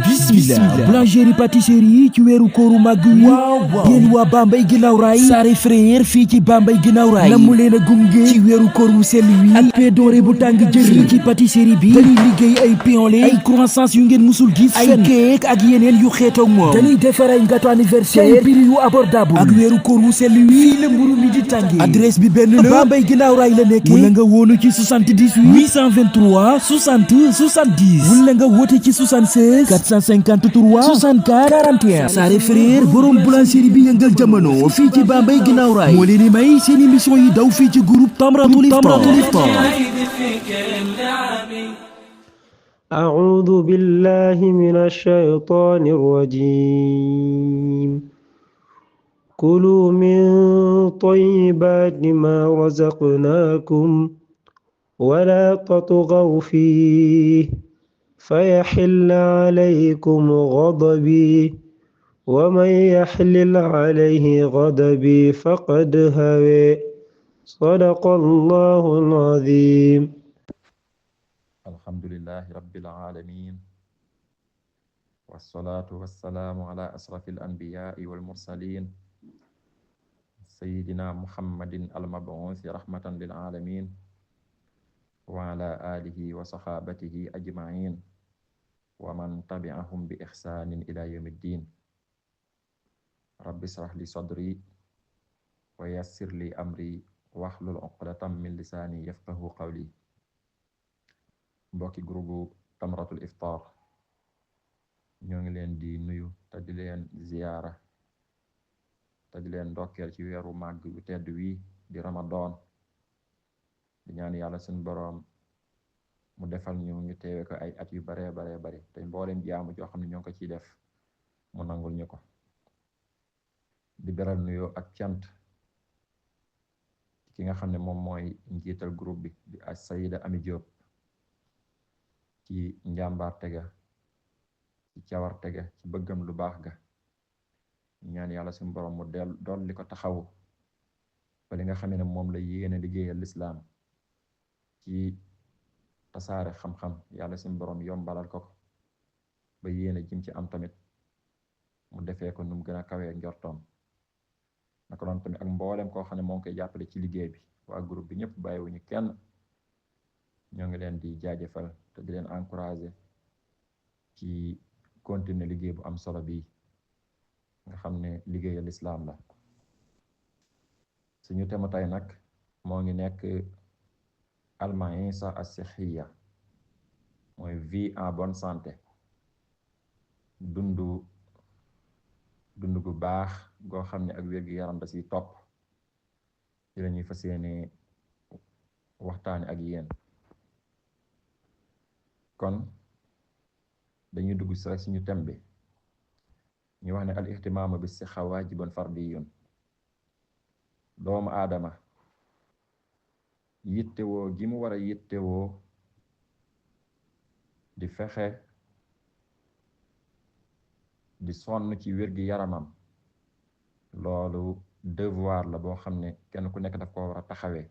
bismillah boulangerie pâtisserie ci weeru kooru màgg wi waaw yéen waa Bambey ginnaaw raay Saare frère fii ci Bambey ginnaaw raay namu leen a gunge ci weeru koor wu sell wi ak pain doré bu tàng jër fii ci pâtisserie bi dañuy liggéey ay pionlé ay croissants yu ngeen musul gis ay cake ak yeneen yu xeetoog moom dañuy defar ay gâteau anniversaire ay prix yu abordable ak weeru koor wu sell wi fii la mburu mi di tàngee adresse bi benn la Bambey ginnaaw raay la nekkee wala nga woonu ci 78 823 60 70 wala nga woote ci 76 453 64 41 Saare frère borom boulangerie bi yëngal jamono fii ci Bambey ginnaaw raay moo leen di may seen émission yi daw fii ci groupe Tamratul Iftar أعوذ بالله من الشيطان الرجيم كلوا من طيبات ما رزقناكم ولا تطغوا فيه فيحل عليكم غضبي ومن يحلل عليه غضبي فقد هوى صدق الله العظيم alhamdulillahi rabbil alamin wassalatu wassalamu ala asrafil anbiya'i wal mursalin sayyidina muhammadin al-mab'uthi rahmatan lil alamin wa ala alihi wa sahabatihi ajma'in wa man tabi'ahum bi ihsanin ila yawmiddin rabbi israh li sadri wa yassir li amri wahlul uqdatam min lisani yafqahu qawli mbokki groupe Tamratul Iftar ñoo ngi leen di nuyu te di leen ziyaara te di leen ndokkeel ci weeru màgg wu tedd wi di Ramadan di ñaan yàlla suñu boroom mu defal ñu teewe ko ay at yu bare te mboolem jaamu joo xam ne ñoo ko ciy def mu nangul ñu ko di beral nuyoo ak cant ki nga xam ne moom mooy njiital groupe bi di Sayida Ami Diop ci njàmbaar tega ci cawar tega ci bëggam lu baax ga ñaan yàlla suñu borom mu dool li ko taxawu ba li nga xam ne moom la yéene liggéeyal lislaam ci tasaare xam-xam yàlla suñu borom yombalal ko ba yéene jim ci am tamit mu defee ko nu mu gën a kawee njortoom naka noonu tamit ak mboolem koo xam ne moo ngi koy jàppale ci liggéey bi waa groupe bi ñëpp bàyyiwuñu kenn ñoo ngi leen di jaajëfal te di leen encourager ci continuer liggéey bu am solo bi nga xam ne liggéeyal lislaam la suñu thème tey nag moo ngi nekk al-ma'isha as-sihhiya mooy vie en bonne santé dundu gu baax goo xam ne ak wér-gu-yaram da ci topp ci lañuy fas yéene waxtaane ak yéen kon dañuy dugg ci rek suñu thème bi ñu wax ne al ihtimaamu bi sihha waajibun fardiyun doomu aadama yittewoo gi mu war a yittewoo di fexe di sonn ci wér-gi-yaramam loolu devoir la boo xam ne kenn ku nekk daf ko war a taxawee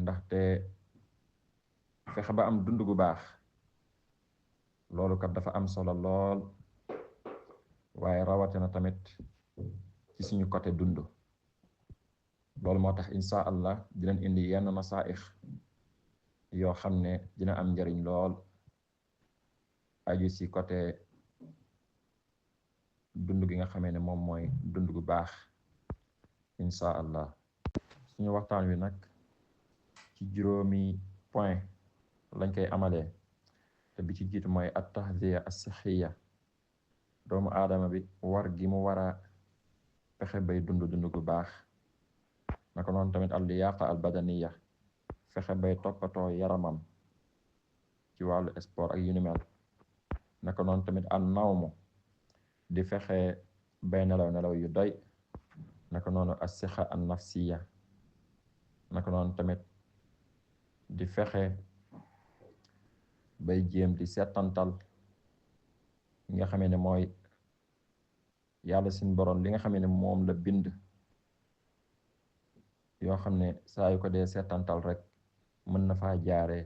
ndaxte fexe ba am dund gu baax loolu kat dafa am solo lool waaye rawatina tamit ci suñu côté dund loolu moo tax insha allah dinañ indi yenn nasaix yoo xam ne dina am njariñ lool aju ci côté dund gi nga xamee ne moom mooy dund gu baax insha allah suñu waxtaan wi nag ci juróomi point lañ koy amalee te bi ci jiitu mooy at-taghziya as-sihhiya doomu aadama bi war gi mu war a fexe bay dund gu baax naka noonu tamit al-liyaqa al-badaniya fexe bay toppatoo yaramam ci wàllu sport ak yu ni mel naka noonu tamit an-nawmu di fexe bay nelaw yu doy naka noonu as-sihha an-nafsiya naka noonu tamit di fexe bay jéem di seetantal li nga xamee ne mooy yàlla suñu borom li nga xamee ne moom la bind yoo xam ne saa yu ko dee seetantal rek mën na faa jaare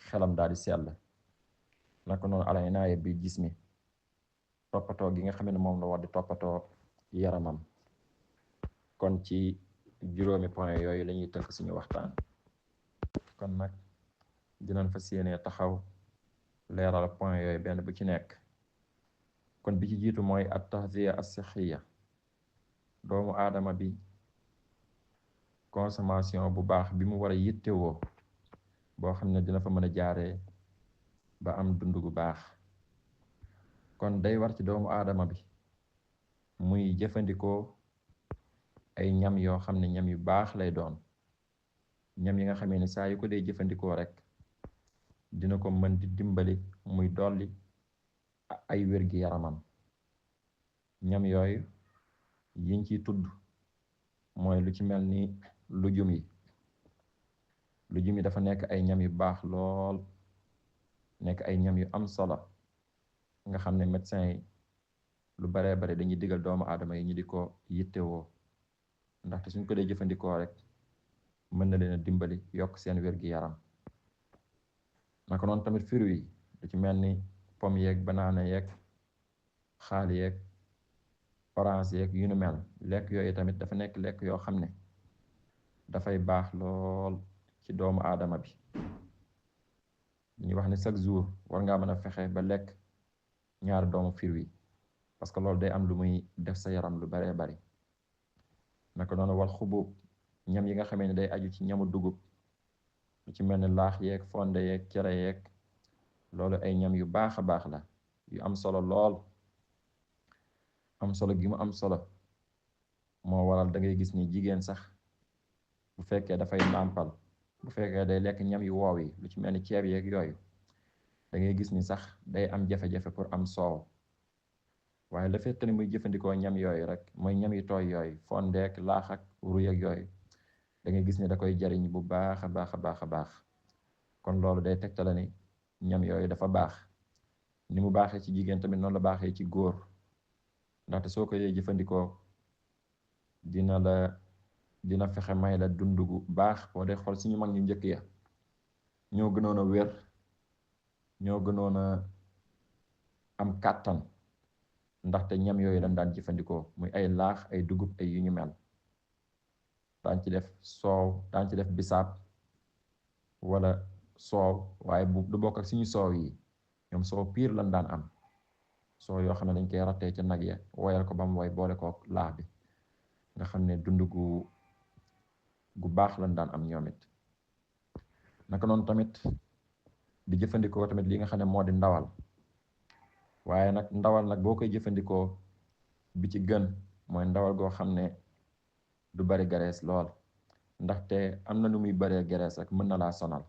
xelam daal di sell naka noonu al inaaya bi jismi toppatoo gi nga xam ne moom la war di toppatoo yaramam. kon ci juróomi point yooyu lañuy tënk suñu waxtaan. kon nag dinañ fas yéene taxaw leeral point yooyu benn bu ci nekk. kon bi ci jiitu mooy at taxziya as-sihhiya, doomu aadama bi consommation bu baax bi mu war a yittewoo boo xam ne dina fa mën a jaaree ba am dund gu baax. kon day war ci doomu aadama bi muy jëfandikoo ay ñam yoo xam ne ñam yu baax lay doon, ñam yi nga xamee ne saa yu ko dee jëfandikoo rek dina ko mën di dimbali muy dolli ay wér-gi yaramam. ñam yooyu yiñ ciy tudd mooy lu ci mel ni lujum yi. lujum yi dafa nekk ay ñam yu baax lool, nekk ay ñam yu am solo nga xam ne médecin yi lu baree bare dañuy digal doomu aadama yi ñu di ko yittewoo, ndaxte suñ ko dee jëfandikoo rek mën na leen a dimbali yokk seen wér-gi yaram. naka noonu tamit fruits yi lu ci mel ni pomme yeeg banaana yeeg xaal yeeg orange yeeg yu nu mel. lekk yooyu tamit dafa nekk lekk yoo xam ne dafay baax lool ci doomu aadama bi. ñu wax ne chaque jour war ngaa mën a fexe ba lekk ñaari doomu fruits parce que loolu day am lu muy def sa yaram lu baree bari. naka noonu wal xubub, ñam yi nga xamee ne day aju ci ñamu dugub lu ci mel ni laax yeeg fonde yeeg cere yeeg, loolu ay ñam yu baax a baax la, yu am solo lool. am solo gi mu am solo moo waral da ngay gis ni jigéen sax bu fekkee dafay nàmpal, bu fekkee day lekk ñam yu woow yi lu ci mel ni ceeb yeeg yooyu, da ngay gis ni sax day am jafe-jafe pour am soow. waaye la fekk ni muy jëfandikoo ñam yooyu rek mooy ñam yu tooy yooyu, fondeek laax ak ruy ak yooyu, da ngay gis ni da koy jariñ bu baax a baax a baax a baax. kon loolu day tegtale ni ñam yooyu dafa baax. ni mu baaxee ci jigéen tamit noonu la baaxee ci góor, ndaxte soo ko dee jëfandikoo dina fexe may la dund gu baax. boo dee xool suñu mag ñu njëkk ya ñoo gënoon a wér, ñoo gënoon a am kàttan, ndaxte ñam yooyu lañ daan jëfandikoo muy ay laax, ay dugub, ay yu ñu mel. daan ci def soow, daan ci def bisaab wala soow, waaye du bokk ak suñu soow yi. ñoom soow piir lañ daan am, soow yoo xam ne dañ koy rattee ca nag ya woyal ko ba mu woy boole ko laax bi, nga xam ne dund gu baax lañ daan am ñoom it. naka noonu tamit di jëfandikoo tamit li nga xam ne moo di ndawal. waaye nag ndawal nag boo koy jëfandikoo bi ci gën mooy ndawal goo xam ne du bari graisse lool, ndaxte am na nu muy baree graisse rek mën na laa sonal.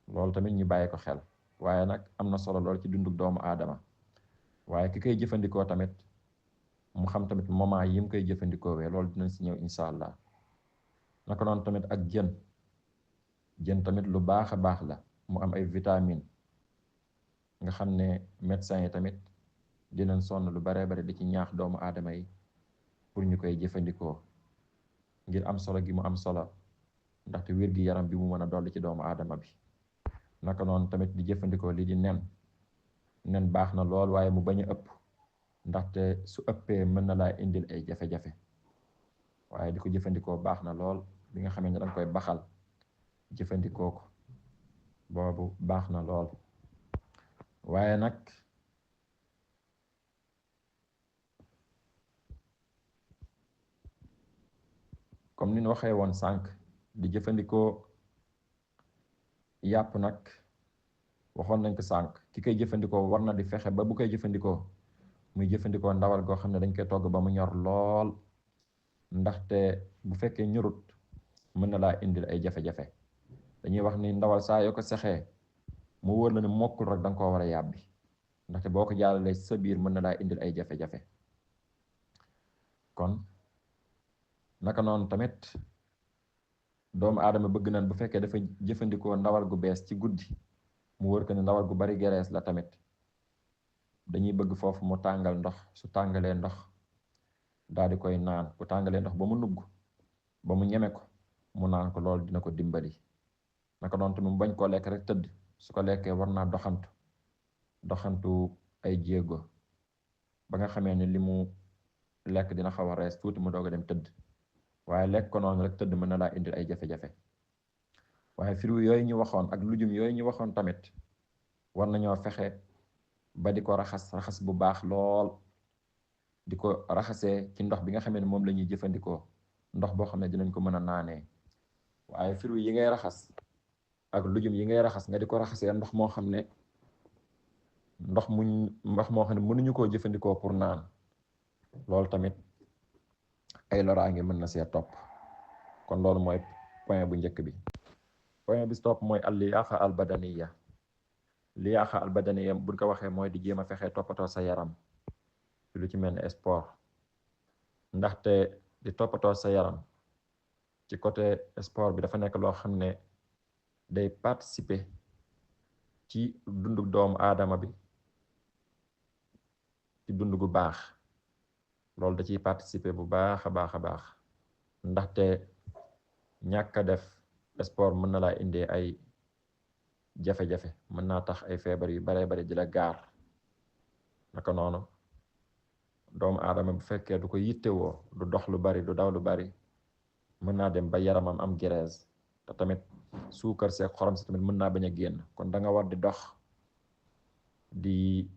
loolu tamit ñu bàyyi ko xel. waaye nag am na solo lool ci dundu doomu aadama. waaye ki koy jëfandikoo tamit mu xam tamit moment yi mu koy jëfandikoo wee, loolu dinañ si ñëw incha allah. naka noonu tamit ak jën tamit lu baax a baax la, mu am ay vitamine nga xam ne médecin yi tamit dinañ sonn lu baree bari di ci ñaax doomu aadama yi pour ñu koy jëfandikoo ngir am solo gi mu am solo, ndaxte wér gi yaram bi mu mën a dolli ci doomu aadama bi. naka noonu tamit di jëfandikoo lii di nen baax na lool, waaye mu bañ a ëpp, ndaxte su ëppee mën na laa indil ay jafe-jafe. waaye di ko jëfandikoo baax na lool, bi nga xamee ne danga koy baxal jëfandikoo ko, boobu baax na lool. waaye nag comme ni ñu waxee woon sànq, di jëfandikoo yàpp nag waxoon nañ ko sànq, ki koy jëfandikoo war na di fexe ba bu koy jëfandikoo muy jëfandikoo ndawal goo xam ne dañ koy togg ba mu ñor lool, ndaxte bu fekkee ñorut mën na laa indil ay jafe-jafe. dañuy wax ni ndawal saa yoo ko sexee mu wóor la ne mokkul rek da nga koo war a yàbbi, ndaxte boo ko jaaralee sa biir mën na laa indil ay jafe-jafe. kon naka noonu tamit doomu aadama bëgg nañ bu fekkee dafa jëfandikoo ndawal gu bees ci guddi, mu wóor ko ne ndawal gu bari gerees la tamit, dañuy bëgg foofu mu tàngal ndox. su tàngalee ndox daal di koy naan, bu tàngalee ndox ba mu nugg ba mu ñeme ko mu naan ko, loolu dina ko dimbali. naka noonu tamit mu bañ koo lekk rek tëdd, su ko lekkee war naa doxantu ay jéego ba nga xamee ni li mu lekk dina xaw a rees tuuti mu doog a dem tëdd, waaye lekk ko noonu rek tëdd mën na laa indil ay jafe-jafe. waaye fruits yooyu ñu waxoon ak lujum yooyu ñu waxoon tamit war nañoo fexe ba di ko raxas bu baax lool, di ko raxasee ci ndox bi nga xamee ne moom la ñuy jëfandikoo, ndox boo xam ne dinañ ko mën a naanee. waaye fruits yi ngay raxas ak lujum yi ngay raxas nga di ko raxasee ndox moo xam ne mënuñu koo jëfandikoo pour naan, loolu tamit ay loraange mën na see topp. kon loolu mooy point bu njëkk bi. point bi topp mooy al liyaaqa al badaniya. liyaaqa al badaniya buñ ko waxee mooy di jéem a fexe toppatoo sa yaram ci lu ci mel ni sport, ndaxte di toppatoo sa yaram ci côté sport bi dafa nekk loo xam ne day participer ci dundu doomu aadama bi ci dund gu baax. loolu da ciy participer bu baax a baax ndaxte ñàkk a def sport mën na laa indee ay jafe-jafe, mën naa tax ay feebar yu baree bari di la gaar. naka noonu doomu aadama bu fekkee du ko yittewoo, du dox lu bari, du daw lu bari, mën naa dem ba yaramam am graisse, te tamit suukar seeg xorom si tamit mën naa bañ a génn. kon da nga war di dox, di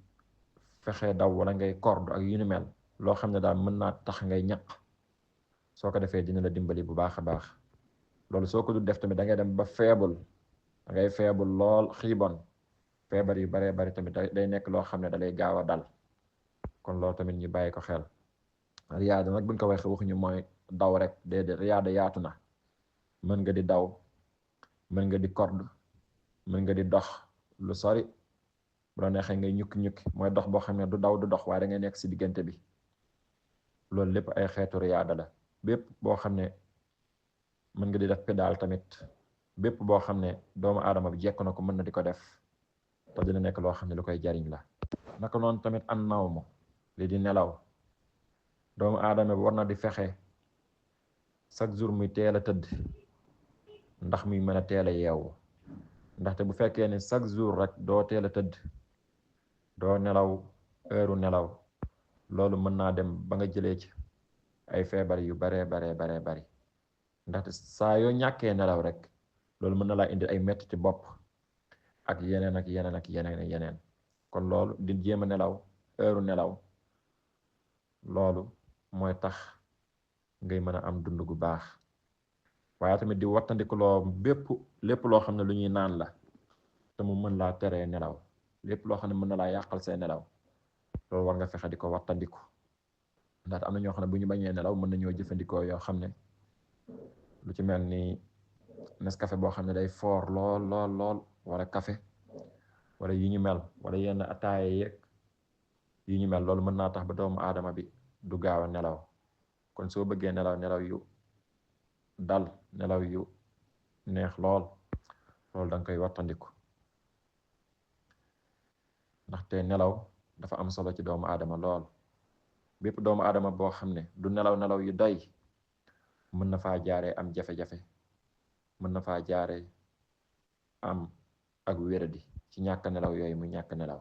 fexe daw wala ngay corde ak yu ni mel, loo xam ne daal mën naa tax ngay ñaq. soo ko defee dina la dimbali bu baax a baax. loolu soo ko du def tamit da ngay dem ba feebul, da ngay feebul lool, xiibon, feebar yu baree bari tamit day nekk loo xam ne da lay gaaw a dal. kon loolu tamit ñu bàyyi ko xel. riyaada nag buñ ko waxuñu mooy daw rek, déedéet. riyaada yaatu na, mën nga di daw, mën nga di corde, mën nga di dox lu sori, bu la neexee ngay ñukki mooy dox boo xam ne du daw du dox, waaye da ngay nekk si diggante bi. loolu lépp ay xeetu riyaada la. bépp boo xam ne mën nga di def pédale tamit, bépp boo xam ne doomu aadama bi jekk na ko mën na di ko def, te dina nekk loo xam ne lu koy jariñ la. naka noonu tamit an nawmu, li di nelaw. doomu aadama bi war na di fexe chaque jour muy teel a tëdd, ndax muy mën a teel a yeewu. ndaxte bu fekkee ne chaque jour rek doo teel a tëdd, doo nelaw heure nelaw, loolu mën naa dem ba nga jëlee ci ay feebar yu baree bari. ndaxte saa yoo ñàkkee nelaw rek loolu mën na laa indi ay metti ci bopp ak yeneen. kon loolu di jéem a nelaw heure nelaw, loolu mooy tax ngay mën a am dund gu baax. waaye tamit di wattandikuloo lépp loo xam ne lu ñuy naan la te mu mën laa teree nelaw, lépp loo xam ne mën na laa yàqal say nelaw, loolu war nga fexe di ko wattandiku. ndax am na ñoo xam ne bu ñu bañee nelaw mën nañoo jëfandikoo yoo xam ne lu ci mel ni Nescafé boo xam ne day foor lool, wala café, wala yu ñu mel, wala yenn ataaya yeeg yu ñu mel. loolu mën naa tax ba doomu aadama bi du gaaw a nelaw. kon soo bëggee nelaw yu dal, nelaw yu neex loolu da nga koy wattandiku. ndaxte nelaw dafa am solo ci doomu aadama lool. bépp doomu aadama boo xam ne du nelaw yu doy, mën na faa jaaree am jafe-jafe, mën na faa jaaree am ak wéradi ci ñàkk nelaw yooyu mu ñàkk nelaw.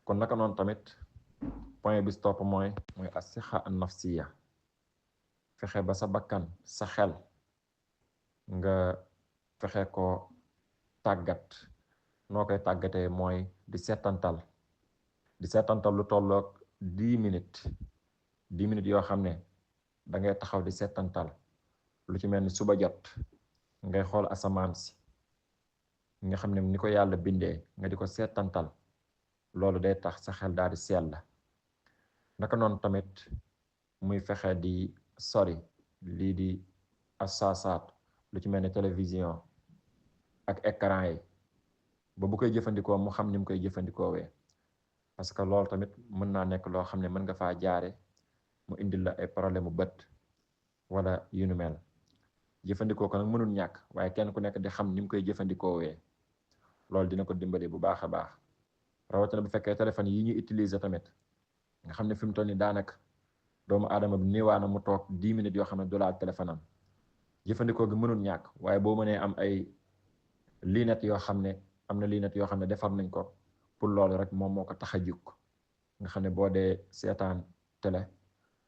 kon naka noonu tamit point bi topp mooy as-siha an-nafsiya. fexe ba sa bakkan, sa xel, nga fexe ko tàggat. noo koy tàggatee mooy di seetantal lu tolloog 10 minutes yoo xam ne da ngay taxaw di seetantal. lu ci mel ni suba jot ngay xool asamaan si nga xam ne ni ko yàlla bindee, nga di ko seetantal. loolu day tax sa xel daal di sell la. naka noonu tamit muy fexe di sori lii di assaasaat, lu ci mel ni télévision ak écran yi, ba bu koy jëfandikoo mu xam ni mu koy jëfandikoowee. parce que loolu tamit mën naa nekk loo xam ne mën nga faa jaare mu indil la ay problème mu bët wala yu nu mel. jëfandikoo ko nag mënul ñàkk, waaye kenn ku nekk di xam ni mu koy jëfandikoowee, loolu dina ko dimbali bu baax a baax. rawatina bu fekkee téléphone yi ñuy utiliser tamit, nga xam ne fi mu toll nii daanaka doomu aadama bi néewaana mu toog 10 minutes yoo xam ne du laal téléphone am. jëfandikoo gi mënul ñàkk, waaye boo mënee am ay lunette yoo xam ne am na lunette yoo xam ne defar nañ ko pour loolu rek moom moo ko tax a jóg nga xam ne boo dee seetaan télé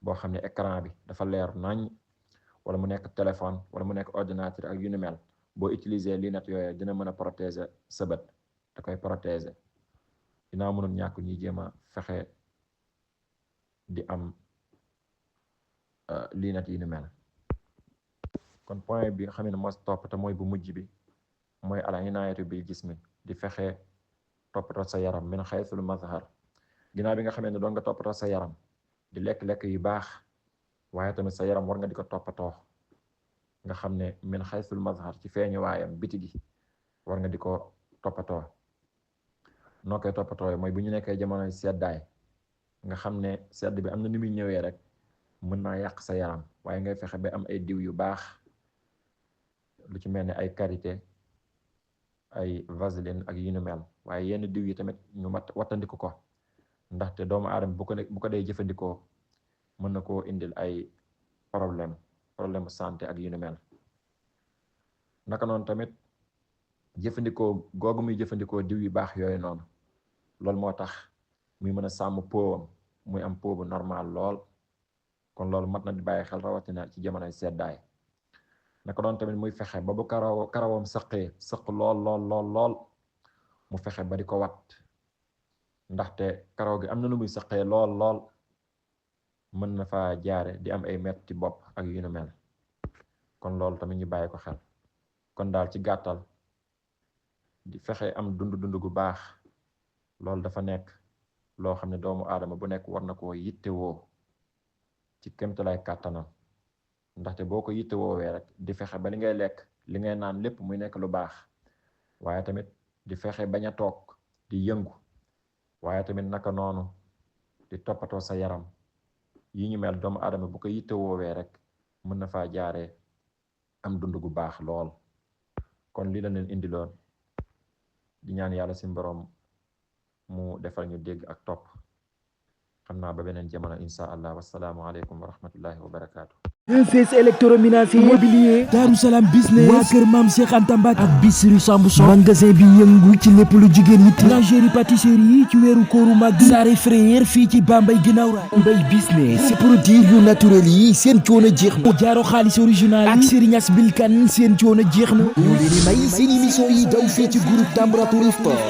boo xam ne écran bi dafa leer nañ wala mu nekk téléphone wala mu nekk ordinateur ak yu ni mel boo utiliser lunette yooyu dina mën a protéger sa bët da koy protéger dinaa mënul ñàkk ñuy jéem a fexe di am lunette yi ni mel. kon point bi nga xam ne moo topp te mooy bu mujj bi mooy al inaayatu bil jismi di fexe toppatoo sa yaram min xaysul mazhar ginnaaw bi nga xamee ne doon nga toppatoo sa yaram di lekk-lekk yu baax waaye tamit sa yaram war nga di ko toppatoo nga xam ne min xaysul mazhar ci feeñu waayam biti gi war nga di ko toppatoo noo koy toppatoo mooy bu ñu nekkee jamonoy seddaay nga xam ne sedd bi am na ni muy ñëwee rek mën naa yàq sa yaram waaye ngay fexe ba am ay diw yu baax lu ci mel ne ay karité ay vaseline ak yu nu mel waaye yenn diw yi tamit ñu wattandiku ko ndaxte doomu aadama bu ko dee jëfandikoo mën na koo indil ay problème santé ak yu nu mel naka noonu tamit jëfandikoo googu muy jëfandikoo diw yu baax yooyu noonu loolu moo tax muy mën a sàmm powam muy am po bu normal lool kon loolu mat na di bàyyi xel rawatina ci jamonoy seddaay naka doon tamit muy fexe ba bu karawam sëq lool mu fexe ba di ko wat ndaxte karaw gi am na nu muy sëqee lool mën na fa jaare di am ay metti bopp ak yu nu mel kon loolu tamit ñu bàyyi ko xel kon daal ci gàttal di fexe am dund gu baax loolu dafa nekk loo xam ne doomu aadama bu nekk war na koo yittewoo ci kémtalaay kàttanam ndaxte boo ko yittewoowee rek di fexe ba li ngay lekk li ngay naan lépp muy nekk lu baax waaye tamit di fexe bañ a toog di yëngu waaye tamit naka noonu di toppatoo sa yaram yi ñu mel doomu aadama bu ko yittewoowee rek mën na faa jaaree am dund gu baax lool kon lii la leen indiloon di ñaan yàlla si borom mu defal ñu dégg ak topp xam naa ba beneen jamono insha allah wassalaamu aleykum wa rahmatullahi wa barakaatu. ECS électroménager mobilier Darou Salam business waa kër maam Cheikh Anta Mbacke ak Bichri Sambuson magasin bi yëngu ci lépp lu jigéen yitte lingerie pâtisserie ci weeru kooru mag Sare Frère fii ci Bambey ginnaaw raay Bambey business ci produit yu naturel yi seen coono jeex na jaaro xaalis original ak Serigne As Bilkan seen coono jeex na ñu leen di may seen émission yi daw fii ci groupe Tamratou Sport